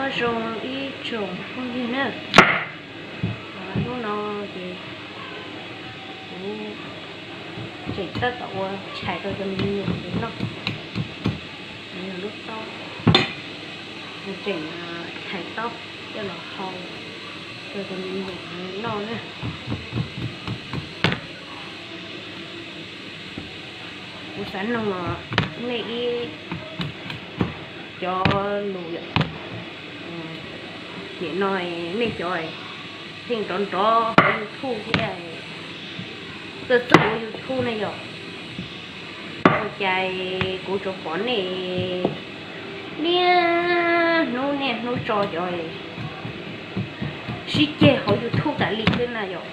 Nyob zoo ib tsoom phooj ywg na, hnub no ces kuv tseem tab tom ua tshais rau cov me nyuam noj, me nyuam lub taub, kuv tseem tshais taub coj los hau rau cov me nyuam noj na. Kuv xav noog nej ib cov lus yom, nim no nej cov pheej nrov nrov hauv YouTube thiab txawj txawj ua YouTube ne yom, ua cas kuv tsuas pom nej niaj hnub niaj hnub tso cov sib ceg hauv YouTube tas li xwb na yom.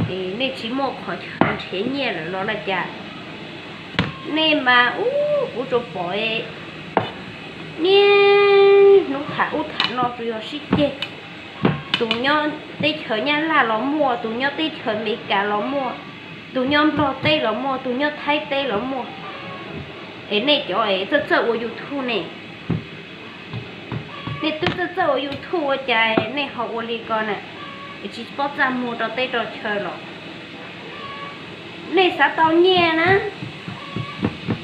Es nej tsis muaj qhov chaw nrhiav nyiaj lawm los li cas? Nej mas ub, kuv tsuas pom niaj hnub tham ub tham no tsuas yog sib ceg. Tus nyob teb chaws Nyab Laj los muaj, tus nyob teb chaws Amelikas los muaj, tus nyob Nplog teb los muaj, tus nyob Thaib teb los muaj. Es nej cov es txawj txawj ua YouTube ne, nej twb txawj txawj ua YouTube ua cas nej ho ua li ko na? Es tsis paub txaj muag rau teb rau chaw los? Nej xav tau nyiaj na,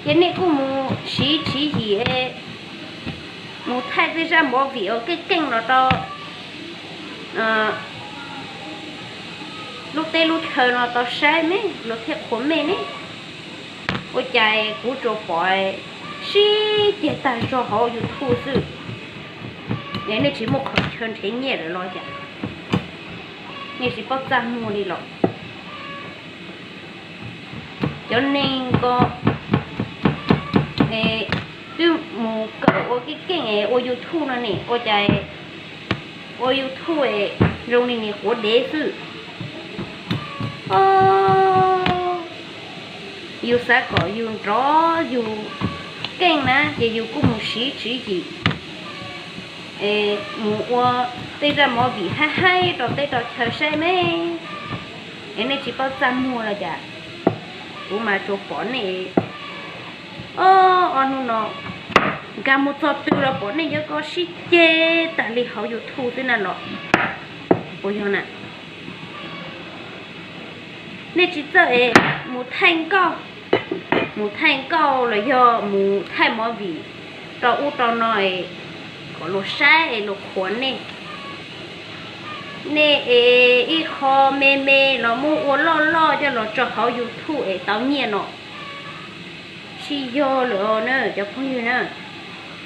ces nej kuj mus siv tswv yim, mus thaij tej zaj movie uas keej keej los rau lub teb lub chaw no tau saib me, luag thiaj qhuas mej ne. Ua cas kuv tsuas pom sib ceg tag zog hauv YouTube xwb, nej tsis muaj qhov chaw nrhiav nyiaj lawm los cas? Nej tsis paub txaj muag li los? Cov neeg ko twb mus kawm ua keej keej ua YouTube no ne, ua cas ua YouTube zoo li nim quav dev xwb. Yus xav kom yus nrov yus keej na ces yus kuj mus siv tswv yim, mus ua tej zaj movie haib haib rau teb rau chaw saib me, es nej tsis paub txaj muag los cas? Kuv mas tsuas pom nej ob hnub no nkag mus txog twg los pom nej cov ko sib ceg tag li hauv YouTube xwb na los? Puas yog na? Nej tsis txawj es mus thaij nkauj, mus thaij nkauj los yog mus thaij movie rau ub rau no kom luag saib es luag qhuas nej. Nej es ib qho me me los muab ua loj loj coj los tso hauv YouTube es tau nyiaj no. Tsis yog lawm na cov phooj ywg na.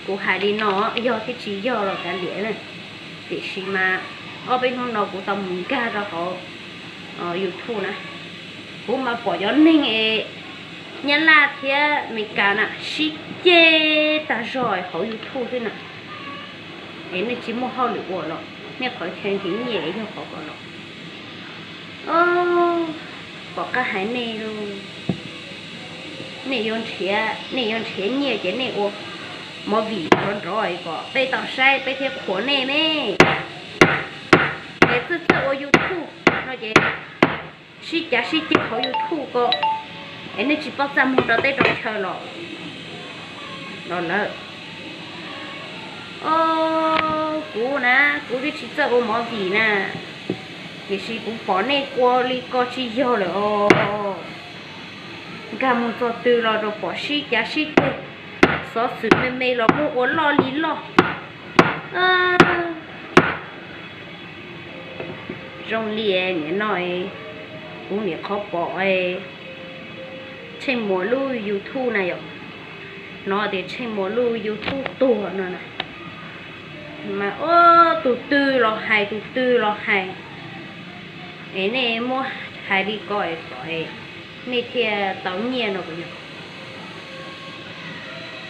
Kuv hais li no, yog thiab tsis yog los kav liam na, tiam sis mas ob peb hnub no kuv tau mus nkag rau hauv YouTube na, kuv mas pom cov neeg es Nyab Laj thiab Amelikas na sib ceg tag zog hauv YouTube xwb na. Es nej tsis muaj hauj lwm ua los? Nej qhov chaw nrhiav nyiaj yog qhov ko los? Pom qab hais nej, nej yuav nrhiav, nej yuav nrhiav nyiaj ces nej ua movie nrov nrov kom peb tau saib peb thiaj qhuas nej me. Es txawj txawj ua YouTube no ces sib cav sib ceg hauv YouTube ko, es nej tsis paub txaj muag rau teb rau chaw los? Los lawm. Kuv na, kuv twb tsis txawj ua movie na, tiam sis kuv pom nej ua li ko tsis yog lawm os. Nkag mus txog twg los rau pom sib cav sib ceg, xov xwm me me los muab ua loj li loj. Zoo li nim no kuv nim qhov pom Tsheej Muas lub YouTube na yom, hnov tias Tsheej Muas lub YouTube tuag no na, mas ua tus twg los hais tus twg los hais, es nej muab hais li ko es kom nej thiaj tau nyiaj no puas yog?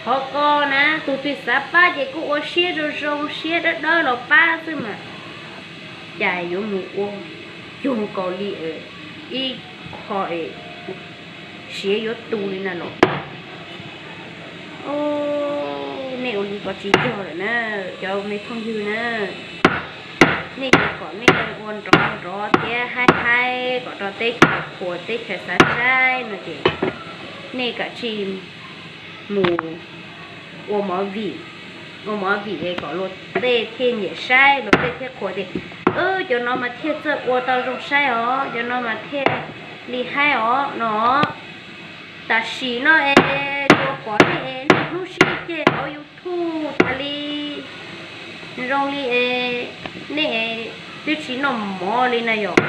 Qhov ko na tus twg xav pab ces kuj ua siab zoo zoo siab dawb dawb los pab xwb mas, cas yuav mus ua cuag nkaus li ib qho siav yuav tu li na los? Nej ua li ko tsis yog lawm na cov me phooj ywg na. Nej yuav kom nej ua nrov nrov thiab haib haib kom rau teb chaws qhuas teb chaws xav saib no ces nej kav tsij mus ua movie, ua movie kom luag tej thiaj nyiam saib, luag tej thiaj qhuas tias, cov no mas thiaj txawj ua tau zoo saib os, cov no mas thiaj li haib os no. Tam sim no es tsuas pom nej es niaj hnub sib ceg hauv YouTube tas li, zoo li es nej twb tsis noj mov li na yom.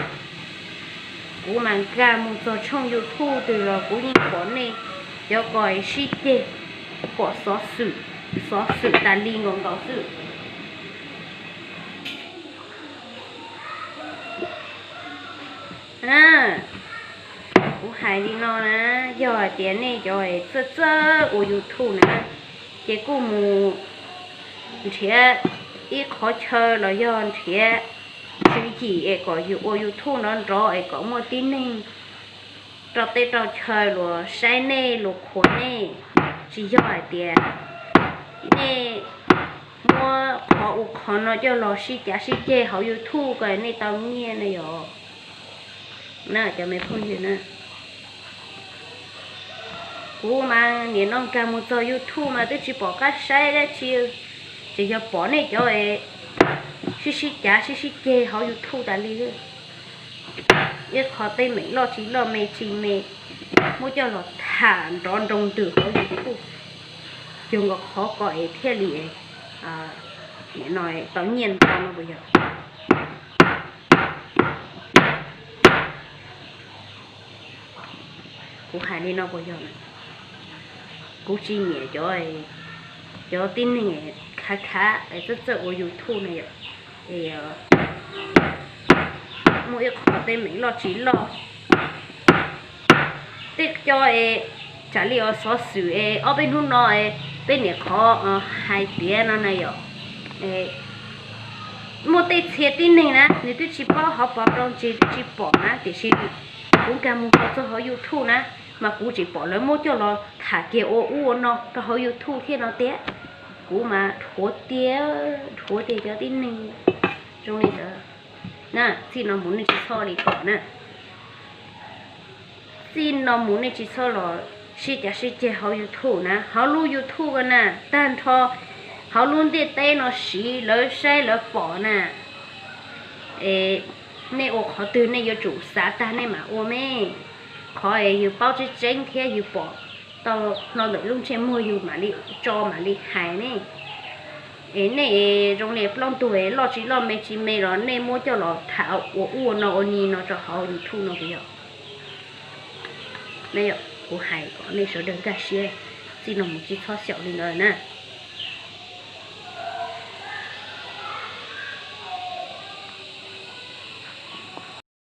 Kuv mas nkag mus txog tshooj YouTube twg los kuv yeej pom nej cov ko sib ceg, pom xov xwm, xov xwm tas li nkaus nkaus xwb. Kuv hais li no na, yog hais tias nej cov txawj txawj ua YouTube na, ces kuj mus nrhiav ib qhov chaw los yog nrhiav tswv yim es kom yus ua YouTube nrov nrov es kom muaj tib neeg rau teb rau chaw luag saib nej luag qhuas nej. Tsis yog hais tias nej muab qhov ua qhov no coj los sib cav sib ceg hauv YouTube kom nej tau nyiaj na yom. Na cov me phooj ywg na, kuv mas nim no nkag mus txog YouTube mas twb tsis pom qab saib dab tsi, tsuas yog pom nej cov sib sib cav sib sib ceg hauv YouTube tas li. Ib qho teeb meem loj tsis loj me tsis me muab coj los tham nrov nroo ntws hauv YouTube, yog nkaus qhov ko es thiaj li no tau nyiaj ntau no puas yog? Kuv hais li no puas yog? Kuv tsis nyiam cov, cov tib neeg khav khav txawj txawj ua YouTube na yom, muaj ib qho teeb meem loj tsis loj, tej co es tsam li os xov xwm es ob peb hnub no peb niam qhov hais tiav no na yom, muaj tej txhia tib neeg na nws twb tsis paub hauv paus rau ntsis twb tsis pom na, tiam sis kuv nkag mus txog hauv YouTube na, mas kuv tseem pom lawv muab coj los tham kiag ua ub ua no rau hauv YouTube thiab no tiag. Kuv mas dhuav tiag, dhuav tiag cov tib neeg zoo li ntawd na. Txij no mus nej tsis txhob li kom na. Txij no mus nej tsis txhob los sib cav sib ceg hauv YouTube na, hauv lub YouTube ko na, tag nrho hauv lub ntiaj teb no siv lawv saib lawv pom na. Es nej ua qhov twg nej yuav tsum xav tag nej mam ua me. Qhov es yus paub tseeb tseeb thiab yus pom tau hlo ntawm lub ntsej muag yus mam li tso mam li hais ne. Es nej zoo li plaub ntug loj tsis loj me tsis me los nej muab coj los tham ua ub ua no ua ni no rau hauv YouTube no puas yog? Kuv hais kom nej sawv daws nkag siab, txij no mus tsis txhob xyaum li ntawd na.